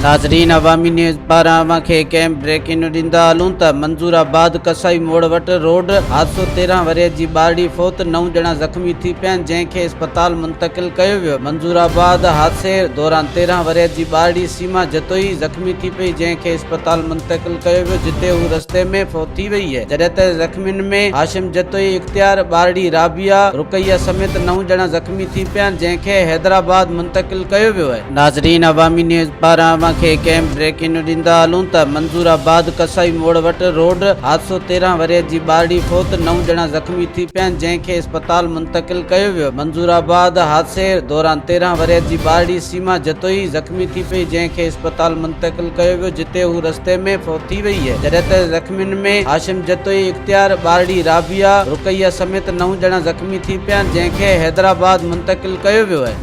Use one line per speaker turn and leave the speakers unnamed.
ناظرين عوامي نيوز پاران اوهان کي هڪ اهم بريڪنگ نيوز ڏيندا هلون ته منظور آباد ڪسائي موڙ وٽ روڊ حادثو 13 ورهيه جي ٻارڙي فوت نو ڄڻا زخمي ٿي پيا آهن جنهن کي اسپتال منتقل ڪيو ويو منظور آباد حادثي دوران 13 ورهيه جي ٻارڙي سيما جتوئي زخمي ٿي پئي جنهن کي اسپتال منتقل ڪيو ويو جتي هو رستي ۾ فوت ٿي وئي جڏهن ته زخمين ۾ هاشم جتوئي اختيار ٻارڙي رابعه رقيه سميت نو ڄڻا زخمي ٿي پيا آهن جنهن کي حيدرآباد منتقل ڪيو ويو آهي. ناظرين عوامي نيوز پاران اوهان کي هڪ اهم بريڪنگ نيوز ڏيندا هلون ته منظور آباد ڪسائي موڙ وٽ روڊ حادثو 13 ورهيه جي ٻارڙي فوت نو ڄڻا زخمي ٿي پيا آهن جنهن کي اسپتال منتقل ڪيو ويو منظور آباد حادثي دوران 13 ورهيه جي ٻارڙي سيما جتوئي زخمي ٿي پئي جنهن کي اسپتال منتقل ڪيو ويو جتي هو رستي ۾ فوت ٿي وئي جڏهن ته زخمين ۾ هاشم جتوئي اختيار ٻارڙي رابعه رقيه سميت نو ڄڻا زخمي ٿي پيا آهن جنهن کي حيدرآباد منتقل ڪيو ويو آهي.